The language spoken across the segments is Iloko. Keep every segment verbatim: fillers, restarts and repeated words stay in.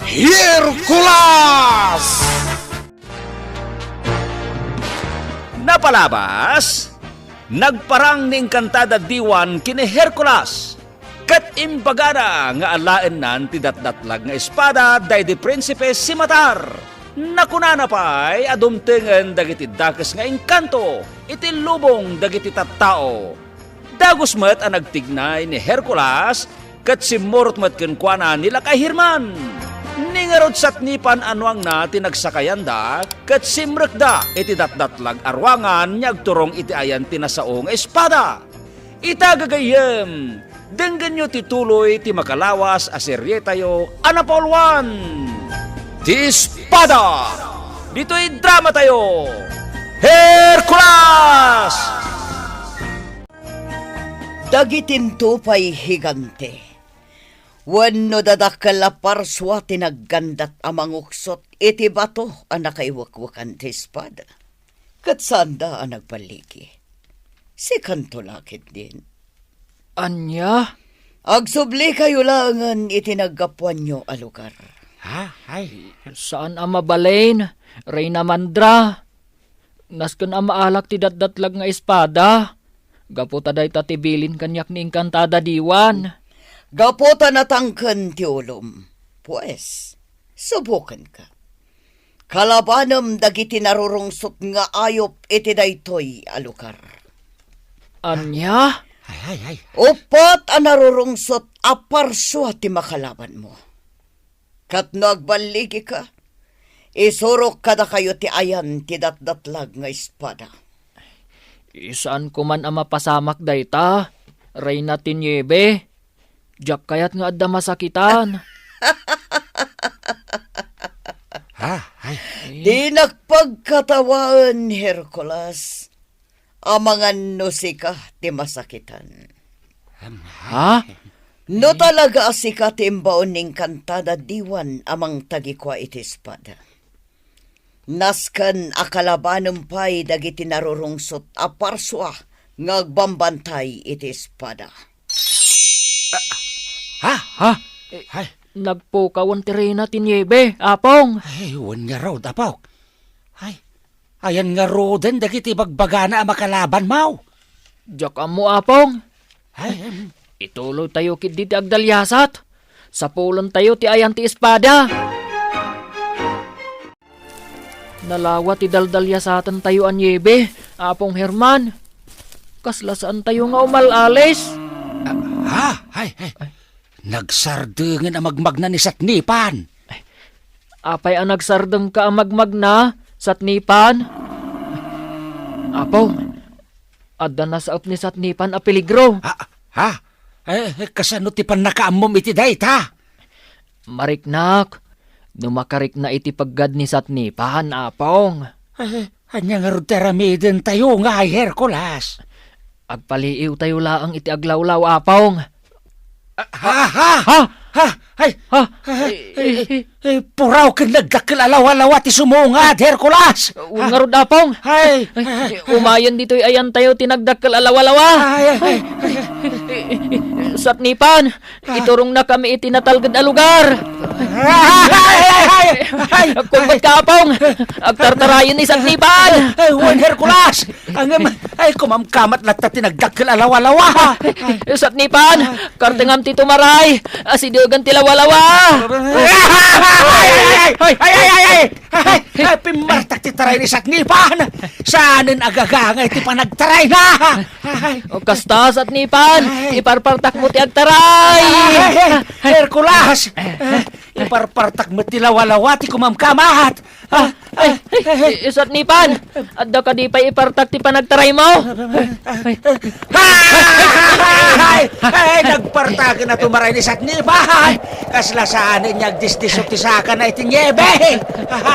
Hercules! Napalabas, nagparang ni Encantada Diwan ken ni Hercules, ket imbagana nga alaennan ti datdatlag nga espada daydi prinsipe Simatar. Nakunana pay a dumtengen dagiti dakes nga engkanto iti lubong dagiti tattao. Dagus met a nagtignay ni Hercules ket simmurot met kenkuana ni Lakay Herman. Ni ngarud, satnipan a nuangna ti nagsakayanda ket simrekda iti datdatlag a ruangan nga agturong iti ayan ti nasao nga espada. Ita, gagayyem, denggenyo ti tuloy ti makalawas a serietayo a napauluan, Ti Espada. Ditoy dramatayo, Hercules! Dagitinto pay higante wenno dadakkel a parsua ti naggandat a manguksot iti bato a nakaiwekwekan ti espada, ket saanda a nagballigi. Sikanto la ketdin. Ania? Agsublikayo laengen iti naggapuanyo a lugar. Ha? Ay. Saan a mabalin, Reyna Mandra. Nasken a maalak ti datdatlag nga espada. Gapu ta dayta ti bilin kaniak ni Encantada Diwan. Gapu ta natangken ti ulom. Pues, subokenka. Kalabanem dagiti narurungsot nga ayup iti daytoy a lugar. Ania? Ay, ay, ay. Uppat a narurungsot a parsua ti makalabanmo. Ket no agballigika, isurok kadakayo ti ayan ti datdatlag nga espada. Saan ko man a mapasamak dayta, Reyna ti Niebe. Diak kayat nga adda masakitan. Ha? Ay. Dinak pagkatawaen, Hercules. Amangan no sika ti masakitan. Em, ha? No talaga a sika ti imbaon ni Encantada Diwan a mangtagikua iti espada, nasken a kalabanem pay dagiti narurungsot a parsua nga agbambantay iti espada. Ha? Ha? Ay. Nagpukawan ti Reyna ti Niebe, Apong. Ay, wen ngarud, Apok. Ay, ayan ngaruden dagiti bagbagana a makalabanmo? Diak ammo, Apong. Ay, em. Ituloytayo ketdi ti agdaliasat. Sapulentayo ti ayan ti espada. Nalawa ti daldaliasatentayo a niebe, Apong Herman. Kasla saantayo nga umal-alis. Ah, ha? Ay, ay. Ay. Nagsardengen a magmagna ni Satnipan. Apay a nagsardengka a magmagna, Satnipan? Apong, adda nasaep ni Satnipan a peligro. Ah, ha? Eh, kasano ti pannakaammom iti dayta? Mariknak, no makarikna iti peggad ni Satnipan, Apong. Eh, ania ngarud ti aramidentayo ngay, Hercules? Agpaliiwtayo laeng iti aglawlaw, Apong. Ah, ha? Ha? Ha? Ha? Ay! Ha? Ay! Ay! Ay! Ay! Puraw ken nagdakkel a lawalawa ti sumungad, Hercules! Wen ngarud, Apong. Ay! Ay! Ay! Umayen ditoy ayantayo ti nagdakkel a lawalawa. Ay! Ay! Ay! Satnipan, iturongnakami iti natalged a lugar. Ay! Ay! Ay! Ay! Kumbet ka, Apong. Agtartarayen ni Satnipan. Ay! Wen, Hercules! Ngem, ay, kumamkamat latta ti nagdakkel a lawalawa. Satnipan, kartengam ti tumaray. Asidegen ti lawalawa. Ay, ay, ay, ay, ay, ay, ay, ay, ay, pimmartak ti taray ni Satnipan. Saanen a gagangay ti panagtarayna. Ay. O, kasta, Satnipan, ay, iparpartakmo ti agtaray. Ay, ay, Hercules. Iparpartak met ti lawalawa ti kumamkamat. Ah, ay, ay, ay, Satnipan, adda kadi pay ipartak ti panagtaraymo? Ay, ay, ay, nagpartaken a tumaray ni Satnipan. Kasla saan nga agdisdisok ti sakana iti niebe.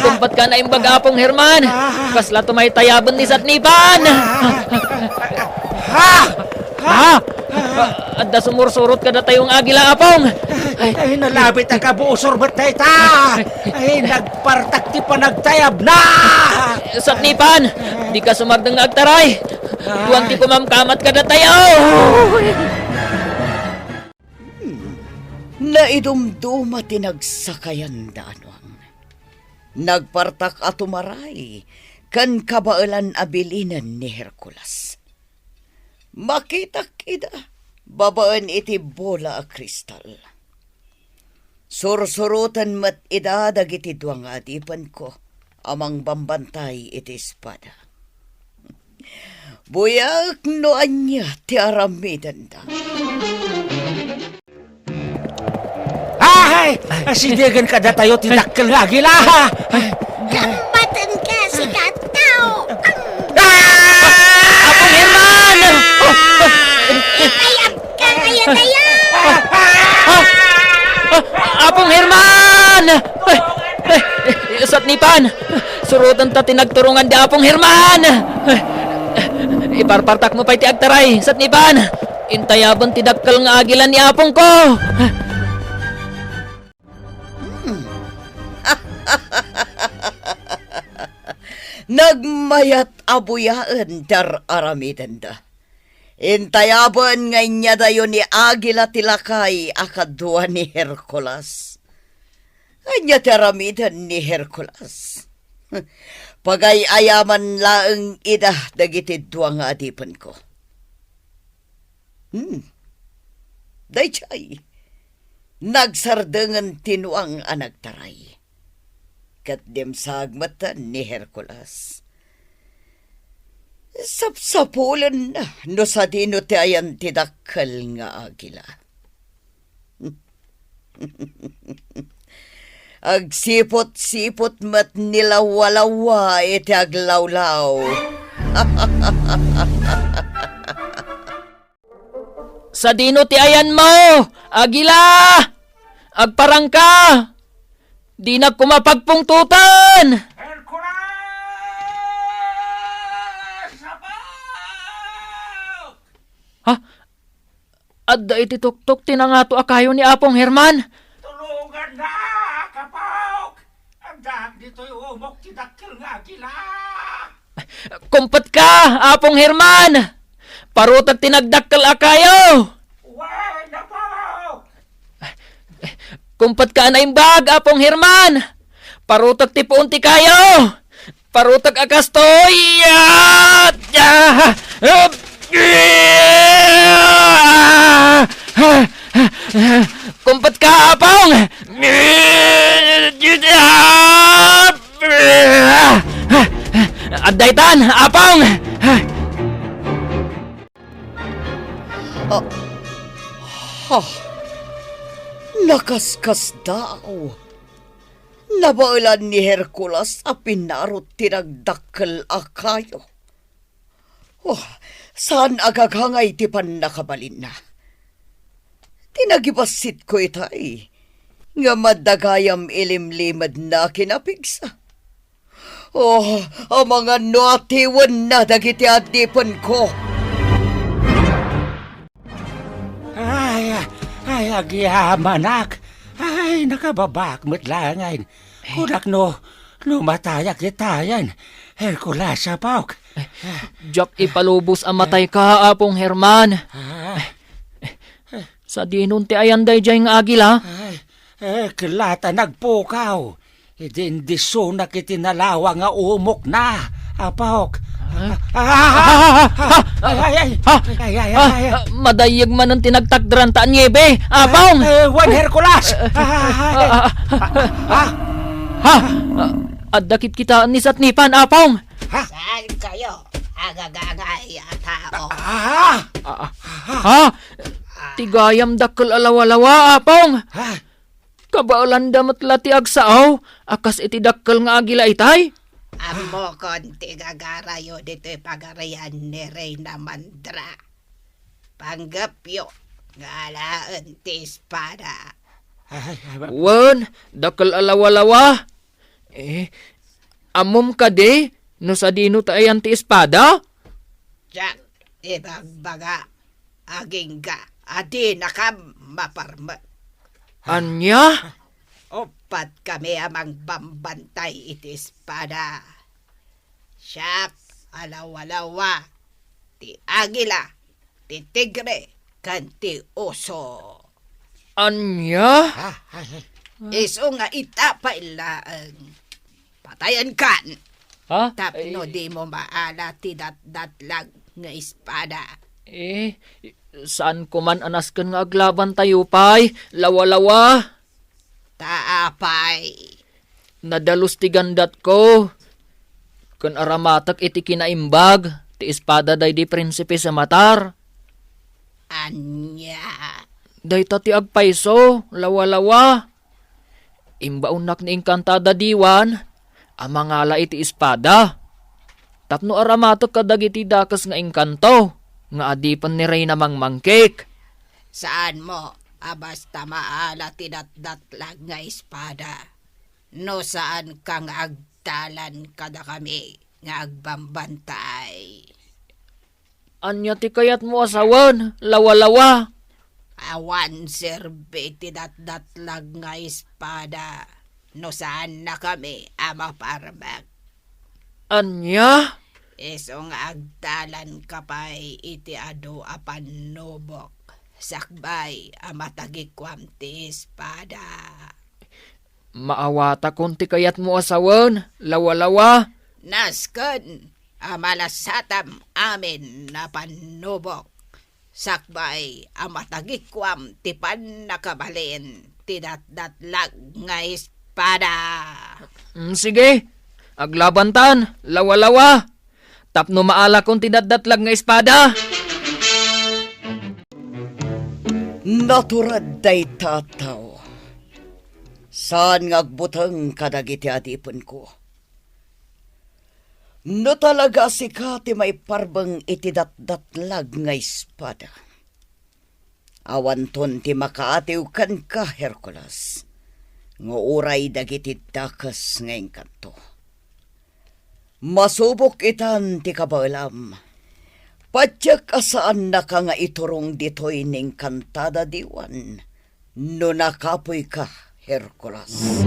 Tumpat ka naimbag, Apong Herman. Kasla tumaytayaben ni Satnipan. Ha? Ha? Adda sumursurot kadatayo nga agila, Apong. Ay, ay, nalabit a kabusor met dayta. Ay, nagpartak ti panagtayabna. Satnipan, dika sumardeng nga agtaray. Duan ti kumamkamat kadatayo. Hmm. Naidumduma ti nagsakayanda a nuang. Nagpartak a tumaray ken kabaelan a bilinen ni Hercules. Makitak ida babaen iti bola a kristal. Sursuroten met ida dagiti dua nga adipenko a mangbambantay iti espada. Buyaek no ania ti aramidenda. Ay! Asidegen kadatayo ti dakkel nga agila! Gammatenka, sika a tao! Ah! Apong Herman! Ipayabka kayataya! Ah! Ah! Apong Herman! Ay! Ay! Satnipan! Suroten ta ti nagturungan di Apong Herman! Ay! Iparpartakmo pay ti agtaray, Satnipan! Intayaben ti dakkel nga agila ni apongko! Hmm. Nagmayat a buyaen ti ar-aramidenda. Intayaben nga inyadayo ni Agila ti lakay a kadua ni Hercules. Ania ti aramiden ni Hercules? Pagay-ayaman laeng ida dagiti dua nga adipenko. Hmm. Daydiay, nagsardengen ti nuang a nagtaray. Ket dimsaag metten ni Hercules. Sapsapulenna no sadino ti ayan ti dakkel nga agila. Agsipot-sipot met ni Lawalawa iti aglawlaw. Sadino ti ayanmo, Agila? Agparangka! Dinak koma pagpungtoten! Hercules! Apo! Ha? Adda iti tuktok ti nangato a kayo ni Apong Herman. Tulongannak, apok! Adda ditoy umok ti dakkel nga agila. Kumpetka, Apong Herman! Parutek ti nagdakkel a kayo! Wen, apok! Kumpetka a naimbag, Apong Herman! Parutek ti puon ti kayo! Parutek a kastoy! Ah! Ah! Kumpetka, Apong! Adda itan, Apong! Ah, ha, nakaskasdaaw. Nabaelan ni Hercules a pinarot ti nagdakkel a kayo. Oh, saan a gagangay ti pannakabalinna. Ti nagibassitko itay, ngem adda gayam ilimlimedna a kinapigsa. Oh, amangan no atiwenna dagiti adipenko. Ay, ay, agyamanak. Ay, nakababak met laengen. Kunak no, no matayak itayen. Hercules, apok. Diak ipalubos a matayka, Apong Herman. Ah. Sadinon ti ayan daydiay nga agila? Ay, eh, kella ta nagpukaw. Idi indisonak iti nalawa nga umokna, apok. Ah? Ah! Ah! Ay, ay, ay. Ah! Ay, ay, ay, Ah! ay. Ah! Madayyeg manen ti nagtakderan ta a niebe, Apong! Eh, eh, wen, Hercules! Ah! Ah! Ah! Ah! Ah! Ah! Adda kitkitaen ni Satnipan, Apong! Ha? Saan kayo, agagangay a tao? Ah! Ah! Ah! Ti gayam dakkel a lawalawa, Apong! Ah! Kabaelanda met la ti agsao a kas iti dakkel nga agila itay? Ammokon ti gagarayo ditoy pagarian ni Reyna Mandra. Panggepyo nga alaen ti espada. Ay, ay, ba- Wen, dakkel a lawalawa. Eh, ammom kadi no sadino ti ayan ti espada? Diak ibagbaga, agingga a dinakam maparmek. Ania? Uppat kami a mangbambantay iti espada. Siak a lawalawa, ti agila, ti tigre, ken ti uso. Ania? Ah, ay, ay. Isu nga ita pay laeng. Patayenkan. Ha? Tapno Ay. dimo maala ti datdatlag nga espada. Eh, saanko man a nasken nga aglabantayo pay, lawalawa. Ta apay? Nadalus ti gandatko. Ken aramatek iti kinaimbag ti espada daydi prinsipe sa matar. Ania? Dayta ti agpayso, lawalawa. Imbaonnak ni Encantada Diwan a mangala iti espada. Tapno aramatek kadagiti dakes nga engkanto nga adipen ni Reyna Mangmangkik. Saanmo a basta maala ti datdatlag nga espada no saanka nga agdalan kadakami nga agbambantay. Ania ti kayatmo a sawen, lawalawa? Awan serbi ti datdatlag nga espada no saannakami a maparmek. Ania? Isu nga agdalanka pay iti adu a pannubok sakbay a matagikuam ti espada. Maawatakon ti kayatmo a sawen, lawalawa. Nasken a malasatam amin a pannubok, sakbay a matagikuam ti pannakabalin ti datdatlag nga espada. Mm, sige, aglabantan, lawalawa. Tapno maalakon ti datdatlag nga espada. Natured dayta a tao. Saan nga agbuteng kadagiti adipenko. No talaga a sika ti maiparbeng iti datdatlag nga espada, awanton ti makaatiw kenka, Hercules, nga uray dagiti dakes nga engkanto. Masubok itan ti kabaelam. Patiek a saannaka nga iturong ditoy ni Encantada Diwan no nakapuyka, Hercules.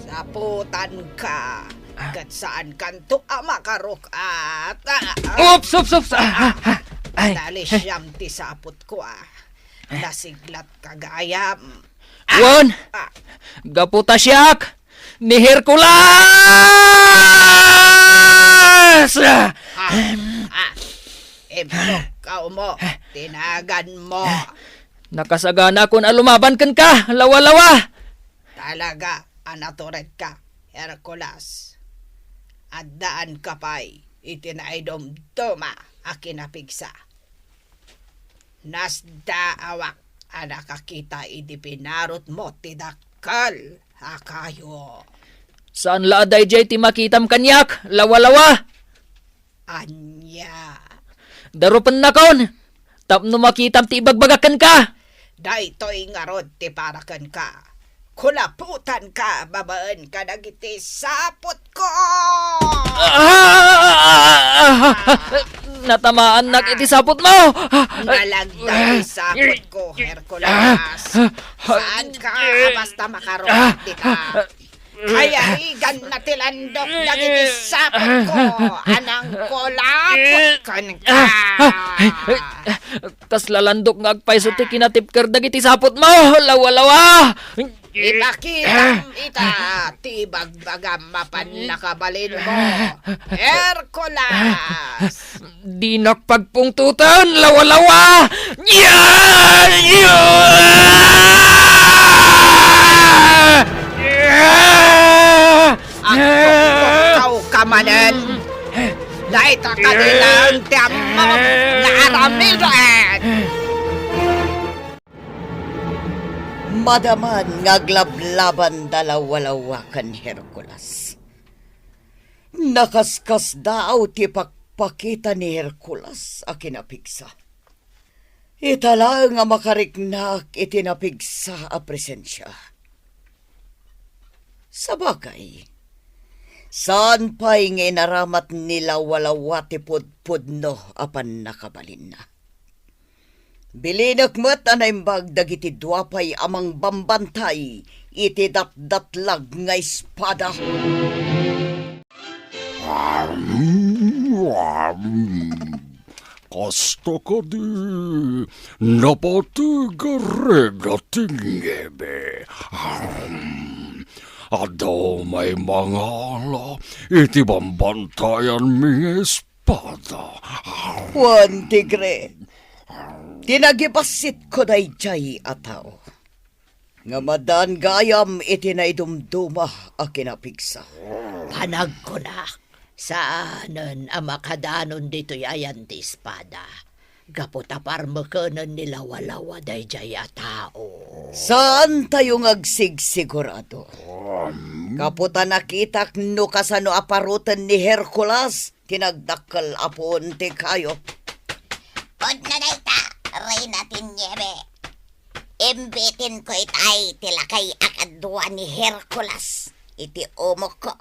Saputanka, ket saankanto a makaruk-at. Ah, ah. Oops, oops, oops. Ah, ah, ah. Ay. Nalisiam ti saputko, ah. Nasiglatka gayam. Wen, ah, gapu ta siak ni Hercules! Ah, ah, improk ka, umo. Tinagan mo. Nakasagana akon a lumaban kenka, lawalawa. Talaga a naturedka, Hercules. Addaanka pay iti naidumduma a kinapigsa. Nasdaawak a nakakita idi pinarutmo ti dakkel a kayo. Saan la a daydiay ti makitam kaniak, lawalawa? Ania? Darupennakon, tapno makitam ti ibagbagak kenka. Daytoy ngarud ti para kenka. Kulaputanka babaen kadagiti saputko! Ah! Natamaannak iti saputmo! Nalagda ti saputko, Hercules. Saanka a basta makaruk-at dita. Kayariganna ti landok dagiti saputko a nangkulaput kenka. Kasla landok nga agpayso ti kinatipker dagiti saputmo, lawalawa! Ipakitam ita ti ibagbagam a pannakabalinmo, Hercules! Dinak pagpungtoten, lawalawa! Agpukpukkaw ka manen! Dayta kadi laeng ti ammom nga aramiden! Madaman nga aglablabanda da lawalawa ken Hercules. Nakaskasdaaw ti pakpakita ni Hercules a kinapigsa. Ita laeng a makariknak iti napigsa a presensia. Sabagay, saan pay nga inaramat ni lawalawa ti pudpudno a pannakabalinna. Bilinek met a naimbag dagiti dua pay a mangbambantay iti datdatlag nga espada. Kasta kadi, napateg a reyna ti niebe. Ahem. Adda may mangala iti bambantayanmi nga espada. Wen, tigre, ti nagibassitko daydiay a tao nga madan gayam iti naidumduma a kinapigsa. Panagkunak, saanen a makadanon ditoy ayan ti espada, gapu ta parmekenen ni Lawalawa daydiay a tao. Saantayo nga agsigsigurado. Gapu ta nakitak no kasano a paruten ni Hercules ti nagdakkel a puon ti kayo. Pudno dayta, Reyna ti Niebe. Imbitenko itay ti lakay a kadua ni Hercules iti umokko.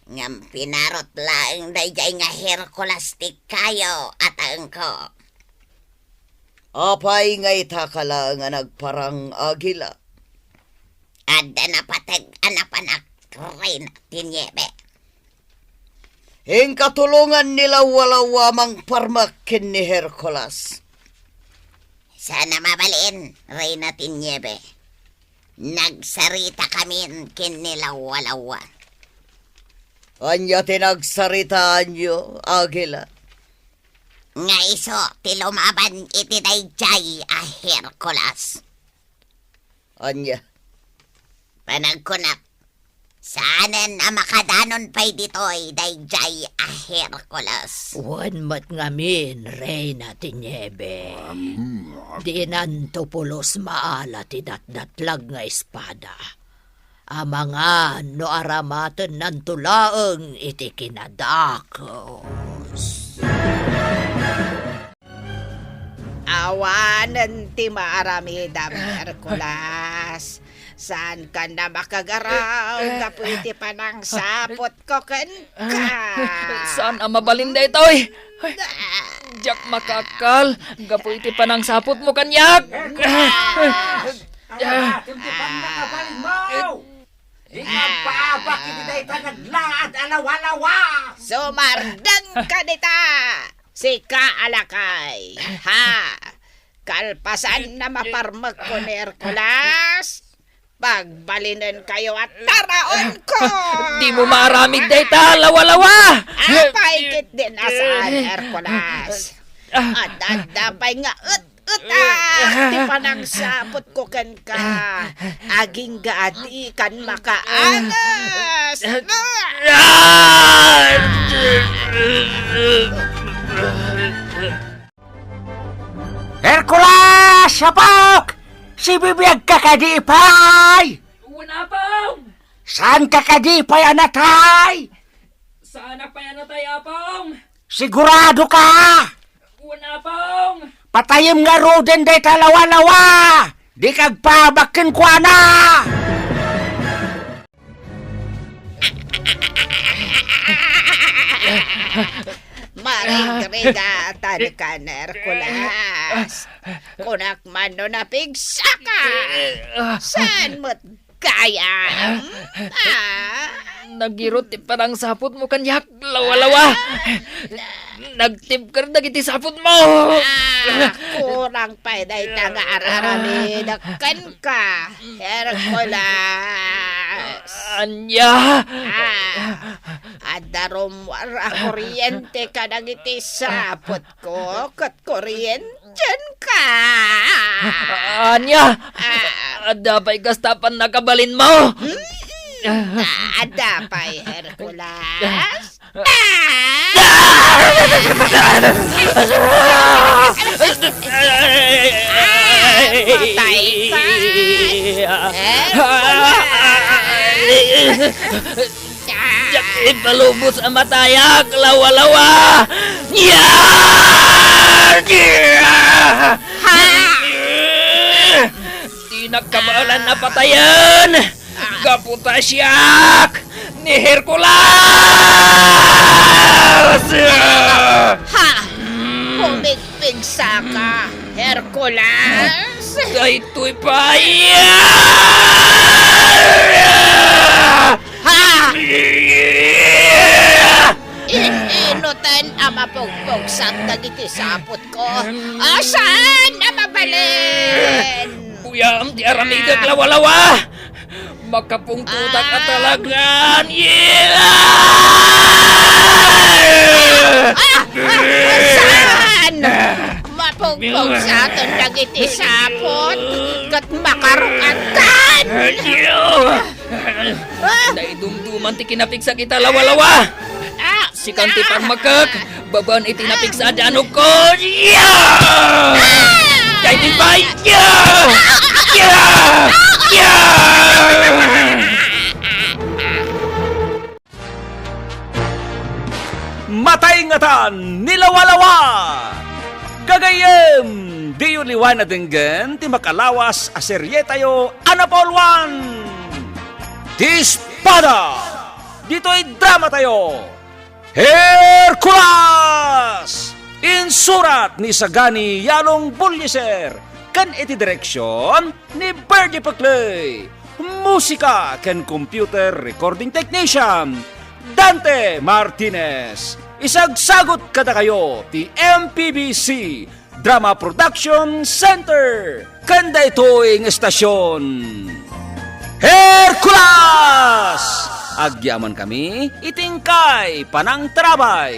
Ngem pinarot laeng daydiay nga Hercules ti kayo a taengko. Apay nga itaka laeng a nagparang, Agila? Adda napateg a napanak, Reyna ti Niebe. Inkatulongan ni Lawalawa a mangparmek ken ni Hercules. Saan a mabalin, Reyna ti Niebe. Nagsaritakamin ken ni Lawalawa. Ania ti nagsaritaanyo, Agila? Nga isu ti lumaban iti daydiay a Hercules. Ania? Panagkunak, saanen a makadanon pay ditoy daydiay a Hercules. Wen met ngamin, Reyna ti Niebe. Dinanto pulos maala ti datdatlag nga espada. Amangan no aramatennanto laeng iti kinadakes. Awanen ti maaramidam, Hercules. Saankan a makagaraw gapu iti panangsaputko kenka. Saan a mabalin daytoy? Diak makaakkal gapu iti panangsaputmo kaniak. Ania ti pannakabalinmo? Di ka agpaabak iti dayta naglaad a lawalawa! Sumardengka dita, sika a lakay! Ha? Kalpasan a maparmekko ni Hercules, pagbalinenkayo a taraonko! Dimo maaramid dayta, lawalawa! Apay ketdin a saan, Hercules? Adda pay nga et-etak ti panangsaputko kenka. Agingga a dikan makaagas. Hercules, apok! Sibibiagka kadi pay? Wen, Apong! Saanka kadi pay a natay? Saanak pay a natay, Apong! Siguradoka? Wen, Apong! Patayem ngaruden dayta lawalawa! Dika agpaabak kenkuana! Marigrigatanka, Hercules. Kunak man no napigsaka. Saan met gayam? Ah? Nagirot ti panangsaputmo kaniak, lawalawa. Nagtibker dagiti saputmo. Ah, kurang pay dayta nga ar-aramidek kenka, Hercules. Ania? Ah, adda rummuar a kuryente kadagiti saputko ket kuryente. Diyanka! Ania? Ah. Adda pay kasta a pannakabalinmo? Hmm? Ah, adda pay, Hercules? Ah! Ah, patay ka! Hercules! Diak ipalubos a matayak, lawalawa! Nia! Ha? Dinak kabaelan a patayen! Gapu ta siak ni Hercules! Ha? Umig- Pigsaka, Hercules! Daytoy pay! Ha? Ininutan a mapugpugsak dagiti sapotko. Saan a mabalin? Uyam ti aramidek, lawalawa! Makapungtotak a talagan! Yeah! Ah! Ah! Saan? Mapugpugsaton dagiti sapot ket makarukatan! Ah! Naidumduman ti kinapigsak ita, lawalawa! Ah! Sikan ti parmakek, babaen iti napigsa a danogko! Yeah! Daytoy pay! Yeah! Yeah! Yeah! Matay ngatan ni lawalawa! Gagayyem, diyo liwan a denggen ti makalawas a serietayo a napauloan! Ti Espada! Ditoy dramatayo! Hercules! Insurat ni Sagani Yalong Bullieser ken iti direksion ni Bernie Peclay. Musika ken computer recording technician, Dante Martinez. Isagsagut kadakayo ti M P B C Drama Production Center ken daytoy nga estasion. Hercules! Agyamankami iti inkay panangtarabay.